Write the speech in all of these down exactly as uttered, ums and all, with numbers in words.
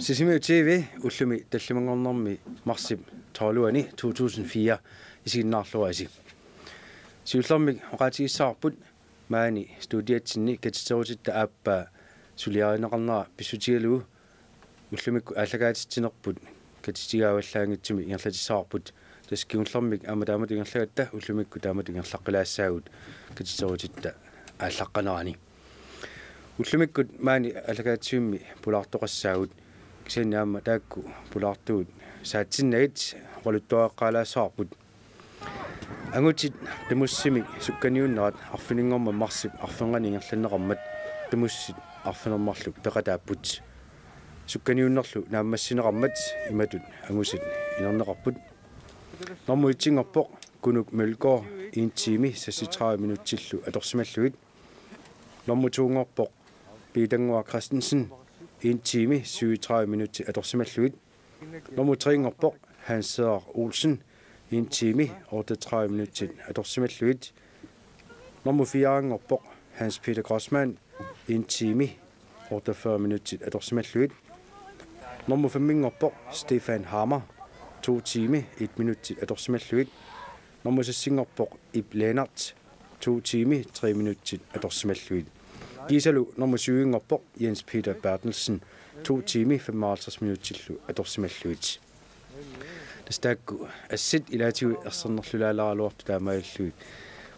Sisimiut T V, ullumi tallimanngornermi marsip tolvianni to tusind fire, isiginnaarluarisi. Siullermik oqaatigissavarput maani studiatsinni katiterutitta aappaa suliarineqarnera pissutigalugu ullumikkut aallakaatitsinerput katitigaavallaanngitsumik ingerlatissavarput. Tassa kingullermik aamma taamatut ingerlagatta ullumikkut taamatut ingerlaqqilaassaagut katiterutitta aallaqqanerani. Ullumikkut maani aallakaatitsivimmi pulaartoqassaagut, kisianni aamma taakku pulaartugut saatsinnagit oqaluttuaqqaalaassavarput. Angutit qimussimik sukkaniunnerat arfininngormat marsip arfernganni ingerlanneqarmat qimussit arfineq-marluk peqataapput. Sukkaniunnerlu naammassineqarmat imatut angusat inerneqarput. Nummer et-inngorpoq Kunuk Mølgaard, en time seksogtredive minutsillu atorsimallugit. Nummer to-nngorpoq Piitannguaq Christensen, en time syvogtredive minutsit atorsimallugit. Nummer tre-nngorpoq Hans Cedar Olsen, en time otteogtredive minutsit atorsimallugit. Nummer fire-nngorpoq Hans Peter Grossmann, en time otteogfyrre minutsit atorsimallugit. Nummer fem-inngorpoq Stefan Hammer, to time et minutsit atorsimallugit. Nummer seks-inngorpoq Ib Lennert, to time tre minutsit atorsimallugit. Kiisalu nummer syv-inngorpoq Jens Peter Berthelsen, to time femoghalvtreds minutsillu atorsimallugit. Tassa taakku assit ilaatigut ersernerlulaalaaraluartut taamaalillugit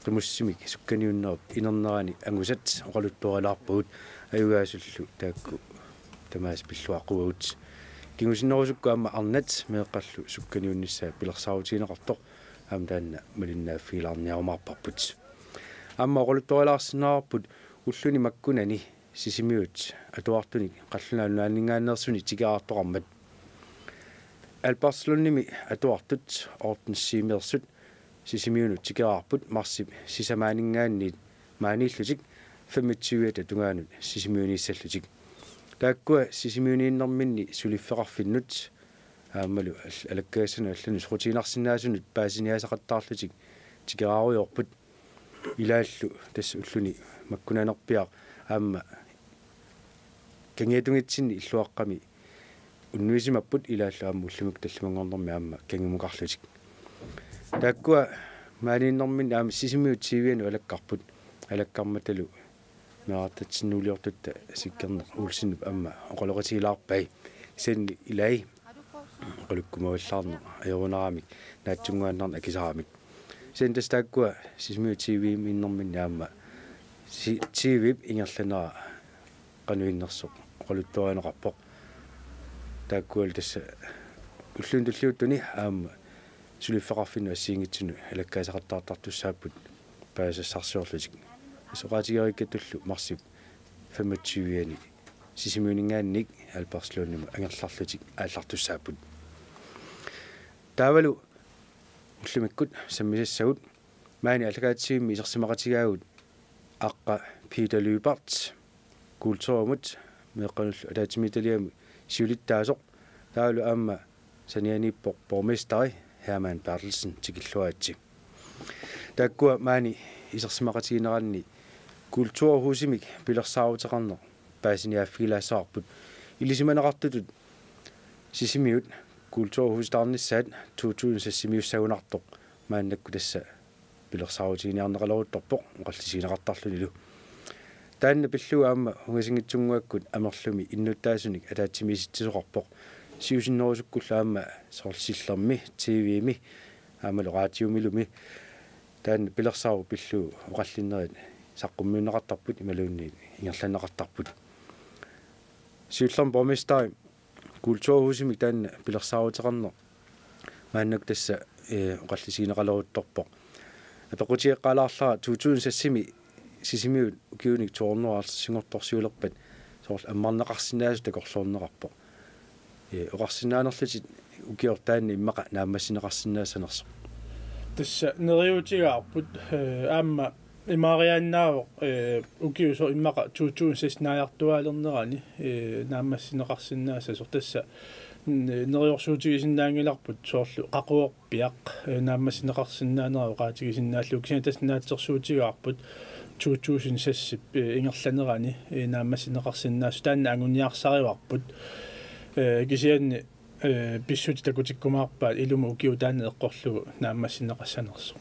qimussimik sukkaniunnerup inernerani angusat oqaluttuarilaarpagut, ajugaasullu taakku tamaasa pilluaqquagut. Kingusinnerusukkut aamma arnat meeqqallu sukkaniunnissaat pilersaarutigineqartoq aamma taanna malinnaaffigilaarniarumaarparput. Aamma oqaluttuarilaarsinnaavarput ulluni makkunani Sisimiut atuartunik qallunaat nunaanninngaanneersunik tikeraartoqarmat. Albertslundimi atuartut Orten Simersut Sisimiunut tikeraarput marsip sisamaaninngaanniit maaniillutik femogtyve-ata tungaanut Sisimiuniissallutik. Taakkua Sisimiuniinnerminni suliffeqarfinnut aammalu al-, alakkagassanut allanut soqutiginarsinnaasunut paasiniaasaqattaarlutik tikeraarujoorput. Ilaallu tassa ulluni makkunanerpiaq aamma kangiatungitsinni illuaqqami unnuisimapput, ilaallu aamma ullumikkut tallimanngornermi aamma kangimukarlutik. Taakkua maaniinnerminni aamma Sisimiut T V-anut alakkarput, alakkarmatalu meerartatsinnuuliortutta Sikkerneq Olsenip aamma oqaloqatigilaarpai. Kisianni ilai oqalukkumavallaarneq ajorunaramik naatsunnguaannarneq akisaramik. Kisianni tassa taakkua Sisimiut T V-miinnerminni aamma si-, T V-p ingerlanera qanoq innersoq oqaluttuarineqarpoq. Taakkualu tassa ulluni tulliuttuni aamma suliffeqarfinnut assigiinngitsunut alakkaasaqattaartartussaapput paasassarsiorlutik. Tassa oqaatigereerikkattullu marsip femogtyve-ani Sisimiuninngaanniit Albertslundimut angerlarlutik aallartussaapput. Taavalu ullumikkut sammisassagut, maani aallakaatitsivimmi isersimaqatigaagut aqqa Peter Lyberth, kulturimut meeqqanullu ataatsimiititaliami siulittaasoq, taavalu aamma sanianiippoq borgmesteri Hermann Berthelsen, tikilluaritsi. Taakkua maani isersimaqatigineranni kulturhusimik pilersaaruteqarneq paasiniaaffigilaassavarput. Ilisimaneqartutut Sisimiut kulturhusitaarnissaat to tusind seksimiussagunartoq maannakkut tassa pilersaarutiginiarneqaleruttorpoq oqallisigineqartarlunilu. Taanna pillugu aamma ungasinngitsunnguakkut Amerlumi innuttaasunik ataatsimiisitsisoqarpoq. Siusinnerusukkullu aamma soorlu Sillermi, T V-mi, aammalu raatiumilumi taanna pilersaaruq pillugu oqallinnerit saqqummiunneqartarput imaluunniit ingerlanneqartarput. Siullermik borgmesteri kulturhusimik taanna pilersaaruteqarneq maannakkut tassa, eh, oqallisigineqaleruttorpoq. Apeqqutigeqqaalaarlara to tusind seksimi Sisimiut ukiunik to hundrede og halvtredsinngortorsiulerpat soorlu ammarneqarsinnaasut takorloorneqarpoq. Eh, oqarsinnaanerlutit ukioq taanna immaqa naammassineqarsinnaassanersoq? Tassa neriuutigaarput, eh, aamma imaariaannaavoq, eh, ukiusoq immaqa to tusind seks naajartuaalernerani, eh, naammassineqarsinnaassasoq. Tassa n-, neriorsuutigisinnaanngilarput soorlu qaquorpiaq, eh, naammassineqarsinnaanera oqaatigisinnaallugu, kisianni tassa naatsorsuutigaarput to tusind seksip, eh, ingerlanerani, eh, naammassineqarsinnaasoq, taanna anguniarsarivarput. Ee, kisianni, ee, pissutsit takutikkumaarpaat ilumut ukiup taanna eqqorlugu naammassineqassanersoq.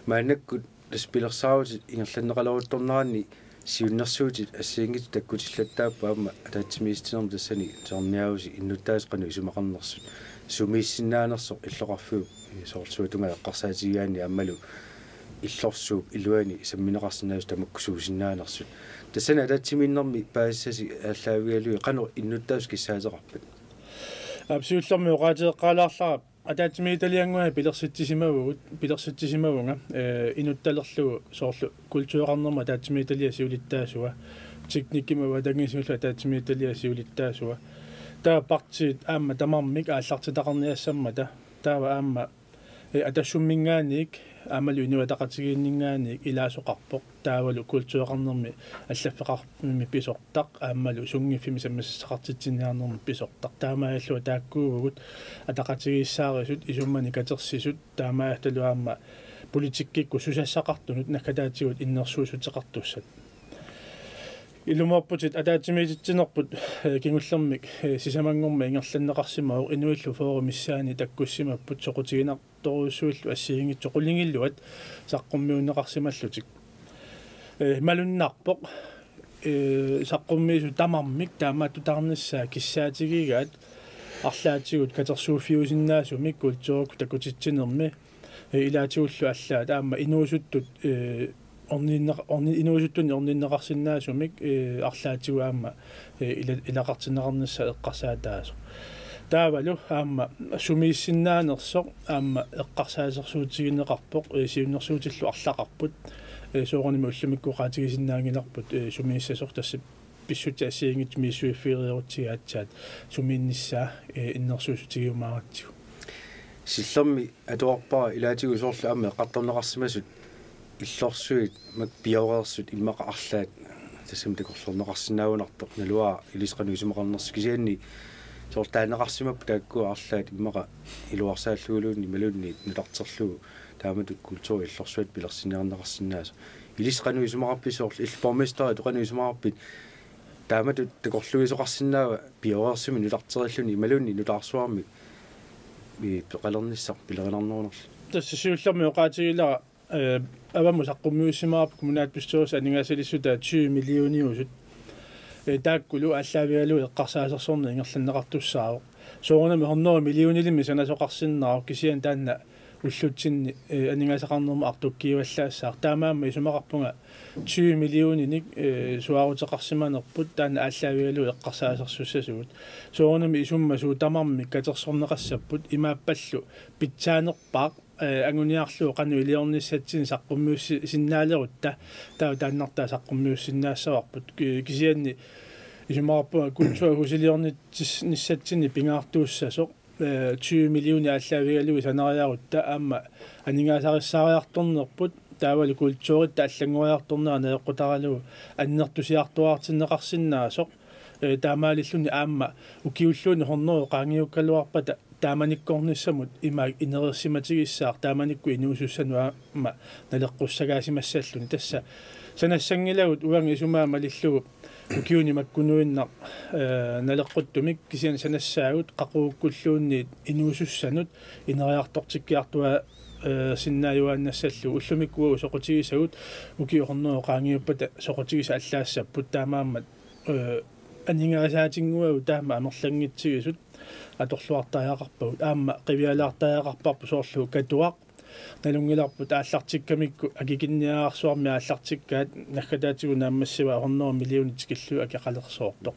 Maannakkut tassa pilersaarutit ingerlanneqaleruttorneranni siunnersuutit assigiinngitsut takkutillattaapput aamma ataatsimiititsinermi tassani tusarniaavusi innuttaasut qanoq isumaqarnersut, sumiissinnaanersoq illoqarfiup soorlu suatungaa eqqarsaatigigaanni aammalu illorsuup iluani sammineqarsinnaasoq tamakku suusinnaanersut. Tassani ataatsimiinnermi paasissasi aallaavigalugit qanoq innuttaasut kissaateqarpat? Aap, siullermik oqaatigeqqaalaarlara ataatsimiititaliannguaq pilersitsisimavugut, pilersitsisimavunga, ee, inuttalerlugu soorlu kultureqarnermut ataatsimiititaliap siulittaasua, teknikkimut avatangiisinullu ataatsimiititaliap siulittaasua. Taava partiit aamma tamarmik aallartitaqarniassammata, taava aamma, ee, Atassumminngaanniit aammalu Inuit Ataqatigiinninngaanniit ilaasoqarpoq, taavalu kultureqarnermi allaffeqarfimmi pisortaq aammalu sunngiffimmi sammisassaqartitsinniarnermi pisortaq. Taamaalillunga taakkuuvugut ataqatigiissaarisut, isummani katersisut, taamaalillutalu aamma politikkikkut susassaqartunut naggataatigut innersuussuteqartussat. Ilumoorputit, ataatsimiititsinerput, ee, kingullermik, ee, sisamanngormat ingerlanneqarsimavoq, inuillu fyrre missaanni takkussimapput, soqutiginaartorujussuillu assigiinngitsut qulingiluat saqqummiunneqarsimallutik. Ee, malunnarpoq, ee, saqqummiisut tamarmik taamaattutaarnissaat kissaatigigaat arlaatigut katersuuffiusinnaasumik kulturikkut takutitsinermi, ee, ilaatigullu allaat aamma inuusuttut, ee, orninneq-, orni-, inuusuttunut orninneqarsinnaasumik, ee, arlaatigut aamma, ee, ila-, ilaqartinneqarnissaa eqqarsaataasoq. Taavalu aamma sumiissinnaanersoq aamma eqqarsaatersuutigineqarpoq, ee, siunnersuutillu arlaqarput, ee, soorunami ullumikkut oqaatigisinnaanngilarput, ee, sumiissasoq, tassa pissutsit assigiinngitsut misissuiffigereerutsigu aatsaat sumiinnissaa, ee, innersuussutigiumaaratsigu. Sillermi atuarpara ilaatigut soorlu aamma eqqartorneqarsimasut illorsuit, mak-, pioreersut immaqa arlaat tassami takorloorneqarsinnaagunartoq, naluara ilissi qanoq isumaqarnersoq, kisianni soorlu taaneqarsimapput taakku arlaat immaqa iluarsaalluguluunniit imaluunniit nutarterlugu taamatut kulturi illorsuat pilersinniarneqarsinnaasoq. Ilissi qanoq isumaqarpisi, soorlu illit borgmesteritut qanoq isumaqarpit, taamatut takorluuisoqarsinnaava pioreersumik nutarterilluni imaluunniit nutaarsuarmik, ee, peqalernissaq pilerinarnerunerlu? Tassa siullermik oqaatigilara, ee, avammut saqqummiussimavarput kommunalbestyrelsip aningaasaliissutaa tyve millioniusut. Ee, taakkulu aallaavigalugu eqqarsaasersorneq ingerlanneqartussaavoq. Soorunami hundrede millionilimmi sanasoqarsinnaavoq, kisianni taanna ullutsinni, ee, aningaasaqarnermut artukkiuallaassaaq. Taamaammat isumaqarpunga tyve millioninik, ee, suaaruteqarsimanerput taanna aallaavigalugu eqqarsaasersussasugut. Soorunami isummasuut tamarmik katersorneqassapput, imaappallu pitsaanerpaaq, ee, anguniarlugu qanoq iliornissatsinnut saqqummiussi-, sinnaalerutta, taava taannartaa saqqummiussinnaassavarput. Ki-, kisianni isumaqarpunga kulturip husiliornitsis-, nissatsinni pingaartuussasoq, ee, tyve millionit aallaavigalugit sanariarutta aamma aningaasarissaariartornerput, taavalu kulturitta allanngoriartornera najoqqutaralugu annertusiartuaartinneqarsinnaasoq, ee, taamaalilluni aamma ukiulluunniit hundrede qaangiukkaluarpata taamanikkornissamut imaak inereersimatigissaaq, taamanikkut inuusussanut aamma naleqqussagaasimassalluni. Tassa sanassanngilagut uanga isumaga malillugu ukiuni makkunuinnaq, ee, naleqquttumik, kisianni sanassaagut qaqugukkulluunniit inuusussanut ineriartortikkiartua-, ee, sinnaajuaannassallugu. Ullumikkut uagut soqutigisagut ukiut hundrede qaangiuppata soqutigisat allaassapput, taamaammat, ee, aningaasaatinnguagut taama amerlanngitsigisut atorluartariaqarpagut. Aamma qivialaartariaqarparput soorlu Katuaq. Nalunngilarput aallartikkamikku akikinniarsuarmi aallartikkaat naggataatigut naammassivaat hundrede millionit tikillugit akeqalersoortoq.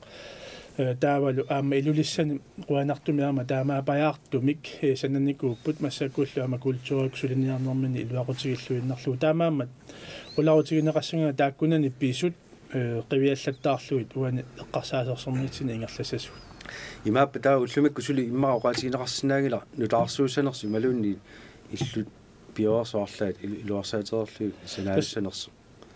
Ee, taavalu aamma Ilulissani qujanartumik aamma taamaapajaartumik, ee, sananikuupput, massakkullu aamma kulturikkut suliniarnerminni iluaqutigilluinnarlugu. Taamaammat qularutigineqassanngilaq taakkunani pisut, ee, qiviallattaarlugit uani eqqarsaasersornitsinni ingerlassasugut. Imaappa taava ullumikkut suli immaqa oqaatigineqarsinnaanngilaq nutaarsuussanersoq imaluunniit illut pioreersut arlaat il-, iluarsaatereerlugit sanaasussanersoq?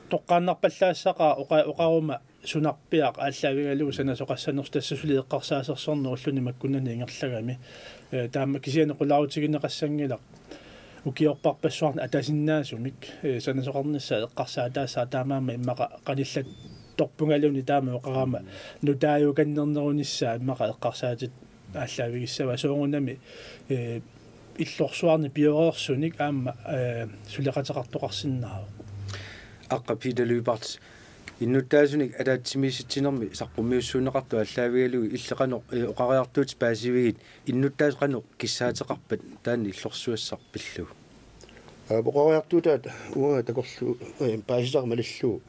Toqqaannarpallaassaqaaq oqa-, oqaruma sunarpiaq aallaavigalugu sanasoqassanersoq, tassa suli eqqarsaasersorneq ulluni makkunani ingerlagami. Ee, taama kisianni qularutigineqassanngilaq ukiorparpassuarni atasinnaasumik, ee, sanasoqarnissaa eqqarsaataassaaq, taamaammat immaqa qanillat-, torpungaluunniit taama oqarama nutaajukannernerunissaa immaqa eqqarsaatit aallaavigissavat soorunami, eh, illorsuarnik pioreersunik aamma, eh, suleqateqartoqarsinnaavoq. Aqqa Peter Lyberth, innuttaasunik ataatsimiissitsinermi saqqummiussuunneqartoq aallaavigalugu illit qanoq, eh, oqariartuutit paasivigit, innuttaasut qanoq kissaateqarpat taanna illorsuassaq pillugu? Aa, oqariartuutaat uanga takorluugatta, eh, paasisara malillugu.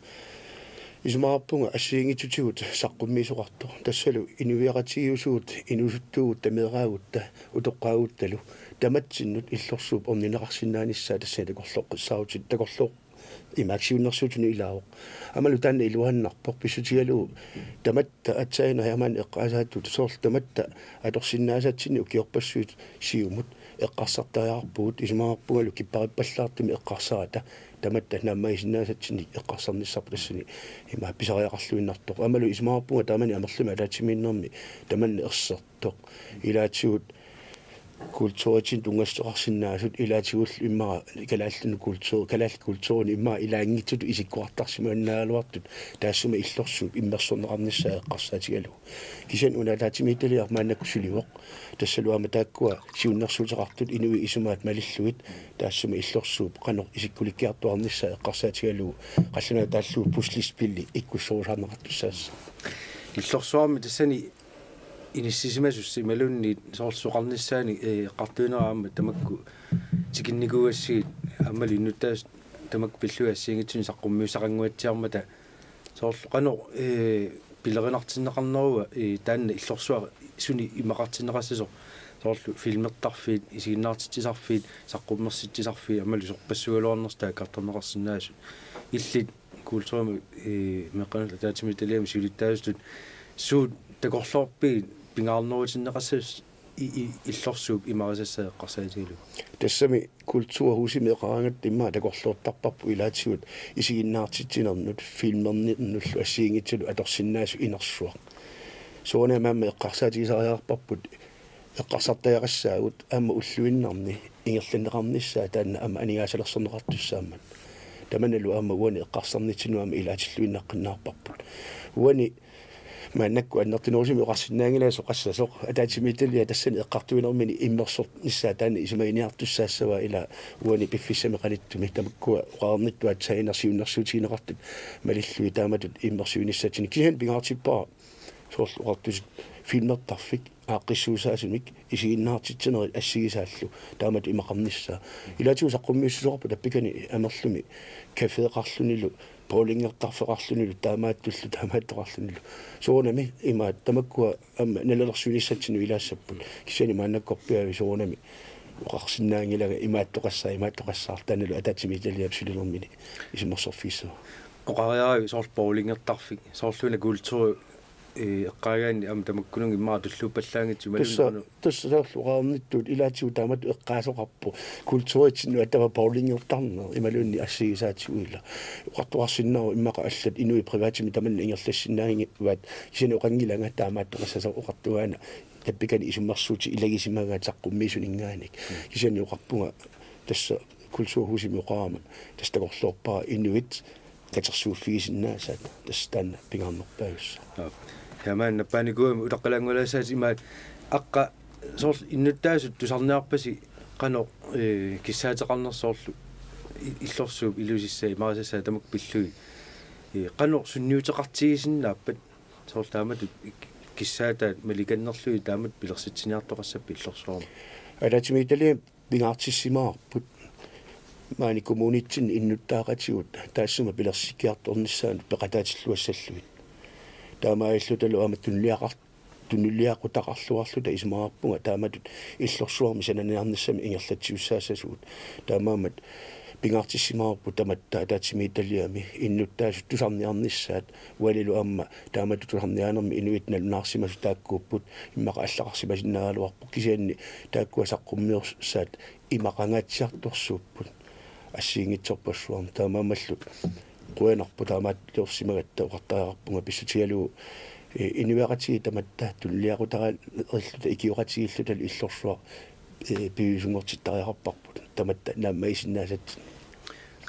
Isumaqarpunga assigiinngitsutigut saqqummiisoqartoq. Tassalu inuiaqatigiiusugut, inuusuttuugut, tameeraagutta, utoqqaaguttalu. Tamatsinnut illorsuup ornineqarsinnaanissaa tassani takorloqqissaarutit, takorlooq imaak siunnersuutinut ilaavoq. Aammalu taanna iluaannarpoq pissutigalugu tamatta aatsaannguaq aamma eqqaasaatut soorlu tamatta atorsinnaasatsinnik ukiorpassuit siumut eqqarsartariaqarpugut isumaqarpungalu kipparippallaartumik eqqarsarata tamatta naammagisinnaasatsinnik eqqarsarnissarput tassani ima pisariaqarluinnartoq. Aammalu isumaqarpunga taamani amerlumi ataatsimiinnermi tamanna ersertoq. Ilaatigut kulturitsinnut tunngassuteqarsinnaasut ilaatigullu immaqa kalaallinut kultur-, kalaallit kulturinut immaqa ilaanngitsutut isikkoqartarsimaginnaagaluartut taassuma illorsuup immersorneqarnissaa eqqarsaatigalugu. Kisianni una ataatsimiititaliaq maannakkut sulivoq. Tassalu aamma taakkua siunnersuuteqartut inuit isumaat malillugit taassuma illorsuup qanoq isikkulikkiartuarnissaa eqqarsaatigalugu qallunaatut taallugu puslespilli ikkussorusaarneqartussaassaaq. Illorsuarmi tassani inissisimasussat imaluunniit soorlu susoqarnissaanik, eh, eqqartuinera aamma tamakku tikinnikuugassigit aammalu innuttaasut tamakku pillugit assigiinngitsunik saqqummiussaqannguatsiarmata soorlu qanoq, eh, pilerinartinneqarnerua, eh, taanna illorsuaq suni imaqartinneqassasoq soorlu filmertarfiit, isiginnaartitsisarfiit, saqqummersitsisarfiit aammalu sorpassuugaluarnersut taakkartorneqarsinnaasut. Illit kulturimik, eh, meeqqanut ataatsimiititaliami siulittaasutut suut takorloorpigit pingaarnerutinneqassasut i-, i-, illorsuup imarisassaa eqqarsaatigalugu? Tassami kulturhusimi eqaagatta immaqa takorloortarparput ilaatigut isiginnaartitsinernut, filmernernullu assigiinngitsunullu atorsinnaasut inersuaq. Soorunami aamma eqqarsaatigisariaqarparput eqqarsartariaqassaagut aamma ulluinnarni ingerlanneqarnissaa taanna aamma aningaasalersorneqartussaammat. Tamannalu aamma uani eqqarsarnitsinnut aamma ilaatilluinnaqqinnaarparput. Uani maannakkut annertunerusumik oqarsinnaanngilagut soqassasoq ataatsimiititaliap tassani eqqartuinermini immersornissaa taanna isumaginiartussaassavaa ilaa uani piffissami qanittumi tamakkua oqarnittut aatsaannguaq siunnersuutigineqartut malillugit taamatut immersuinissatsinnik kisianni pingaartippara soorlu oqartutit filmertarfik aaqqissuussaasumik isiginnaartitsinerit assigisaallu taamatut imaqarnissaa. Ilaatigut saqqummiussuseqarpoq tappikani amerlumi cafeqarlunilu bowlingertarfeqarlunilu taamaattullu taamaattoqarlunilu. Soorunami imaat tamakkua aamma nalilersuinissatsinnut ilaassapput. Kisianni maannakkorpiaavi soorunami oqarsinnaanngilanga imaattoqassaaq imaattoqassaaq taannalu ataatsimiititaliap sulinermini isummersorfigissavara. Oqariaravit soorlu bowlingertarfik, soorlu una kulturi, eh, eqqaagaanni aamma tamakkununnga immaqa tulluuppallaanngitsoq imaluunniit Tussa, qanoq? Tussa soorlu oqarnittut ilaatigut taamatut eqqaasoqarpoq kulturitsinnut attaveq bowlingertarneq imaluunniit assigisaatigullu. Oqartoqarsinnaavoq immaqa allat inuit privatimik tamanna ingerlassinnaanngivaat kisianni oqanngilanga taamaattoqassasoq oqartungaana tappikani isummersuutit ilagisimagaat saqqummiisuninngaanniit. Kisianni oqarpunga tassa kulturhusimi oqarama tassa takorloorpara inuit katersuuffigisinnaasaat tassa taanna pingaarnerpaajussaaq. Joo. Taamaanna nappaanikuugama utaqqalaanngualaassavat imaat aqqa soorlu innuttaasut tusarniarpasi qanoq, eh, kissaateqarnersoq soorlu i-, illorsuup ilusissaa imarisassaa tamakku pillugit. Eh, qanoq sunniuteqartigisinnaappat soorlu taamatut kissaataat malikannerlugit taamatut pilersitsiniartoqassappit illorsuarmi? Ataatsimiititaliami pingaartissimavarput maani kommunitsinni innuttaaqatigut taassuma pilersikkiartornissaanut peqataatilluassallugit. Taamaalillutalu aamma tunuliaqar-, tunuliaqutaqarluarluta isumaqarpunga taamatut illorsuarmi sananiarnissamik ingerlatsiussaassasugut. Taamaammat pingaartissimavarput tamatta ataatsimiititaliami innuttaasut tusarniarnissaat uanilu aamma taamatut tusarniaanermi inuit nalunaarsimasut taakkuupput immaqa allaqarsimasinnaagaluarpoq kisianni taakkua saqqummiussaat imaqangaatsiartorsuupput assigiinngitsorpassuarnik taamaammallu qujanarpoq taamaattorsimagatta oqartariaqarpunga pissutigalugu, eh, inuiaqatigiit tamatta tunuliaqutaqareerluta ikioqatigiillutalu illorsuaq, eh, piviusunngortittariaqarparput tamatta naammagisinnaasatsinnik.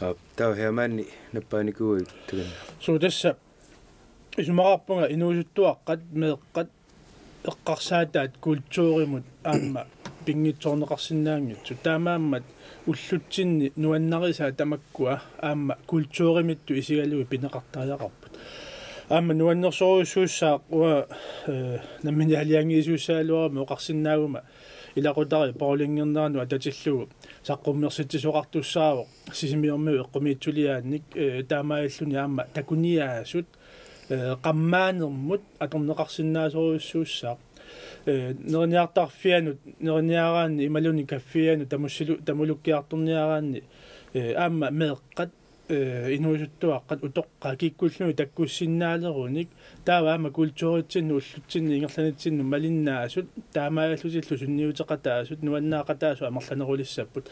Aa, taava Hermanni nappaanikuugakkit takanna. Suu tassa isumaqarpunga inuusuttuaqqat meeqqat eqqarsaataat kulturimut aamma pinngitsoorneqarsinnaanngitsut. Taamaammat ullutsinni nuannarisaat tamakkua aamma kulturimiittut isigalugit pineqartariaqarput. Aamma nuannersorujussuussaaq uanga, eh, nammineq aalajangiisuussagaluaruma oqarsinnaaguma ilaqutariit bowlingerneranut atatillugu saqqummersitsisoqartussaavoq Sisimiormiut eqqumiitsuliaannik, eh, taamaalilluni aamma takuniaasut, eh, qammaanermut atorneqarsinnaasorujussuussaaq. Eh, neriniartarfianut, neriniaraanni imaluunniit kaffianut tamussilu-, tamulukkiartorniaraanni, eh, aamma meeqqat, eh, inuusuttuaqqat utoqqaat kikkulluunniit takkussinnaaleruni, taava aamma kulturitsinnut ullutsinni ingerlanitsinnut malinnaasut, taamaalillutillu sunniuteqataasut, nuannaaqataasut amerlanerulissapput.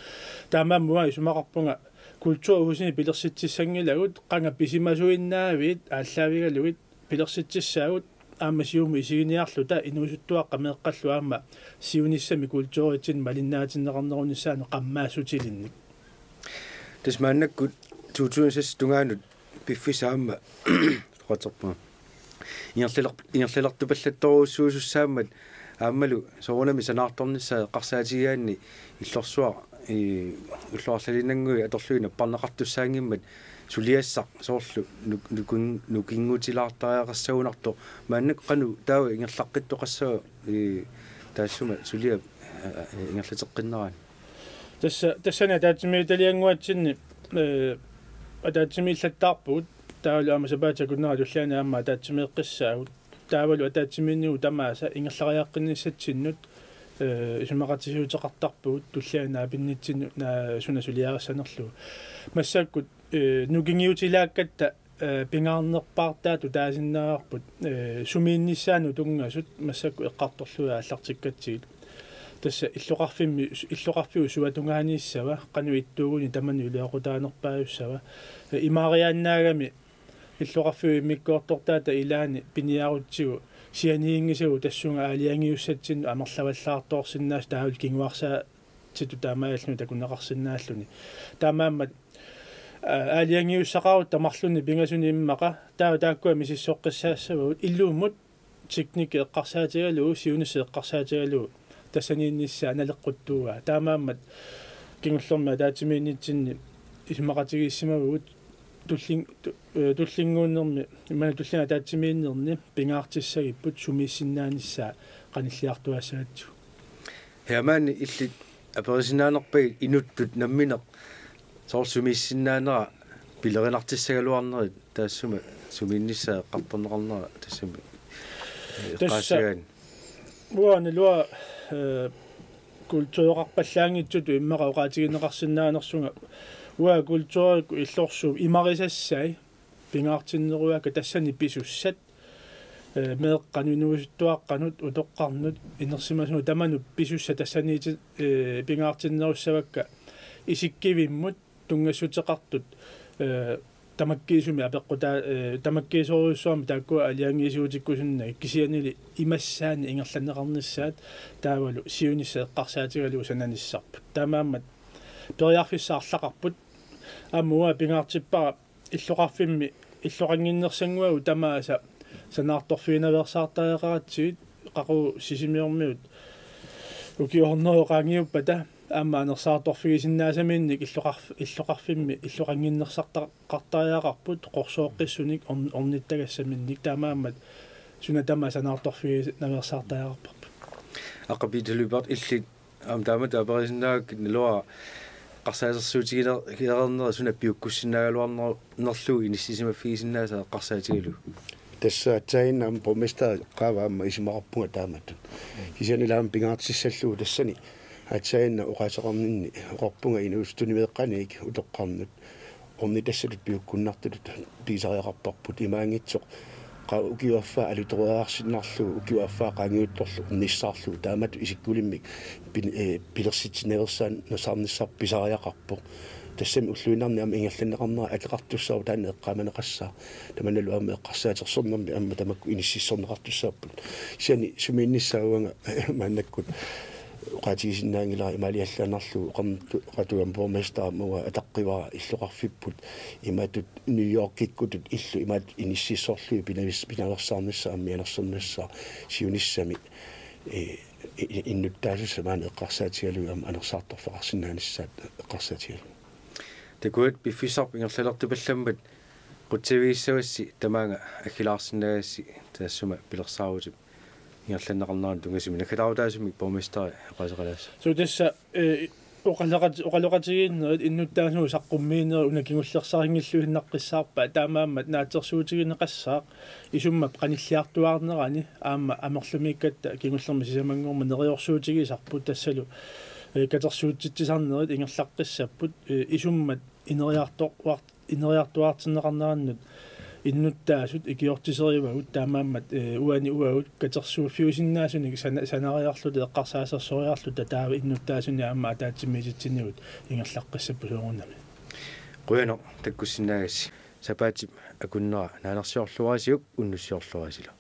Taamaammat uanga isumaqarpunga kulturhusini pilersitsissanngilagut, qanga pisimasuinnaavit aallaavigalugit pilersitsissaagut, aamma siumut isiginiarluta inuusuttuaqqat meeqqallu aamma siunissami kulturitsinnut malinnaatinneqarnerunissaannut qammaassutilinnik. Tassa maannakkut to tusind seks tungaanut piffissaq aamma oqaatigaara. Ingerlaler-, ingerlalertupallattorujussuusussaammat aammalu soorunami sanaartornissaa eqqarsaatigigaanni illorsuaq, ii, ullut arlalinnannguit atorlugit napparneqartussaanngimmat suliassaq soorlu nuk-, nukin-, nukinngutilaartariaqassagunartoq maannakkut qanoq taava ingerlaqqittoqassava, ii, taassuma suliap, aa, ingerlateqqinnerani. Tassa, tassani ataatsimiititaliannguatsinni, eh, ataatsimiillattaarpugut, taavalu aamma sapaatip akunnera tulliani aamma ataatsimeeqqissaagut. Taavalu ataatsimiinnigut tamaasa ingerlariaqqinnissatsinnut, eh, isumaqatigiissuteqartarpugut tulliani naapinnitsinnut naa-, suna suliarissanerlugu. Massakkut, eh, nukingiutilaakkatta, eh, pingaarnerpaartaatut taasinnaavarput, eh, sumiinnissaannut tunngasut massakkut eqqartorlugit aallartikkatsigit. Tassa illoqarfimmi, illoqarfiup suatungaaniissava, qanoq ittuuguni tamanut iluaqutaanerpaajussava. Eh, imaariaannaagami illoqarfiup immikkoortortaata ilaani piniarutsigu sianiginngisagut tassunga aalajangiussatsinnut amerlavallaartoorsinnaasut taavalu kinguarsaatitut taamaalilluni takuneqarsinnaalluni. Taamaammat, aa, aalajangiussaqarutta marlunnik pingasuni immaqa, taava taakkua misissoqqissaassavagut, ilumut teknikki eqqarsaatigalugu, siunissaq eqqarsaatigalugu, tassaniinnissaa naleqquttuugaa. Taamaammat kingullermi ataatsimiinnitsinni isumaqatigiissimavugut tullin-, tu-, eh, tullinnguunnermi, imaluunniit tulliani ataatsimiinnerni pingaartissagipput sumiissinnaanissaa qanilliartuaassagatsigu. Hermann, illit aperisinnaanerpagit inuttut nammineq soorlu sumiissinnaanera pilerinartissagaluarnerit taassuma sumiinnissaa eqqartorneqarnera tassami, eh, tassa eqqaassagaanni. Uanga naluara, eh, kultureqarpallaanngitsutut immaqa oqaatigineqarsinnaanersunga. Uanga kulturikkut illorsuup imarisassai pingaartinnerugaakka tassani pisussat, eh, meeqqanut, inuusuttuaqqanut, utoqqarnut, inersimasunut tamanut pisussat tassaniiti, eh, pingaartinnerussavakka isikkivimmut tunngassuteqartut, eh, tamakkiisumik apeqqutaa-, eh, tamakkiisorujussuarmik taakkua aalajangiisuutikkusunnagu kisiannili imassaanni ingerlanneqarnissaat taavalu siunissaq eqqarsaatigalugu sananissarput. Taamaammat periarfissaq arlaqarput. Aamma uanga pingaartippara illoqarfimmi illoqannginnersannguagut tamaasa sanaartorfiginaveersaartariaqaratsigit, qaqugu Sisimiormiut ukiornerup qaangiuppata aamma anersaartorfigisinnaasaminnit illoqarf-, illoqarfimmi illoqannginnersartaqartariaqarput qorsooqqissunik orn-, ornittagassaminnik, taamaammat suna tamaat sanaartorfiginaveersaartariaqarparput. Aqqa Peter Lyberth, illit aamma taamatut aperisinnaagakkit naluara eqqarsaatersuutigilereerneri suna piukkussinnaagaluarnerlugu inissisimaffigisinnaasat eqqarsaatigalugu. Tassa aatsaannguaq aamma borgmesteri qaava aamma isumaqarpunga taamatut. Kisianni ila aamma pingaartissallugu tassani aatsaannguaq oqaaseqarninni oqarpunga inuusuttut meeqqaniit utoqqarnut ornitassatut piukkunnartutut pigisariaqarparput, imaanngitsoq qa-, ukioq affaa alutoriarsinnarlugu, ukioq affaa qaangiuttorlu ornissaarlugu, taamatut isikkulimmik pin-, eh, pilersitsinersaan-, -nersaarnissarput pisariaqarpoq. Tassami ulluinnarni aamma ingerlanneqarnera akeqartussaavoq taanna eqqaamaneqassaaq. Tamannalu aamma eqqarsaatersornermi aamma tamakku inississorneqartussaapput. Kisianni sumiinnissaa uanga maannakkut Oqaatigisinnaanngilara imaaliallaannarlugu oqartut oqartuugami borgmesteri aamma uanga ataqqivara illoqarfipput imatut New Yorkikkutut illu imatut inississorlugit pinavis- pinaveersaarnissaa aamma mianersornissaa siunissami, ee, i- innuttaasussat maani eqqarsaatigalugit aamma anersaartorfeqarsinnaanissaat eqqarsaatigalugit. Takuat piffissaq ingerlalertupallammat qutsavigissavassi tamaanga aggilaarsinnaagassi taassuma pilersaarutit ingerlanneqarneranut tunngasumik naggataarutaasumik borgmesteri oqaaseqalaassaaq. Suu tassa, eh, oqaloqat- oqaloqatigiinnerit innuttaasunik saqqummiinerit una kingullersaarinngilluinnaqqissaarpaat taamaammat naatsorsuutigineqassaaq isummat qanilliartuaarnerani aamma amerlamiikkatta kingullermi sisamanngormat neriorsuutigisarput tassalu, eh, katersuutsitsisarnerit ingerlaqqissapput, eh, isummat ineriartoruar- ineriartuaartinneqarnerannut innuttaasut ikiortiserivagut taamaammat, eh, uani uagut katersuuffiusinnaasunik sana- sanariarluta eqqarsaasersoriarluta taava innuttaasunik aamma ataatsimiititsinigut ingerlaqqissapput soorunami. Qujanaq takkussinnaagassi. Sapaatip akunnera naanersiorluarisiuk unnussiorluarisilu.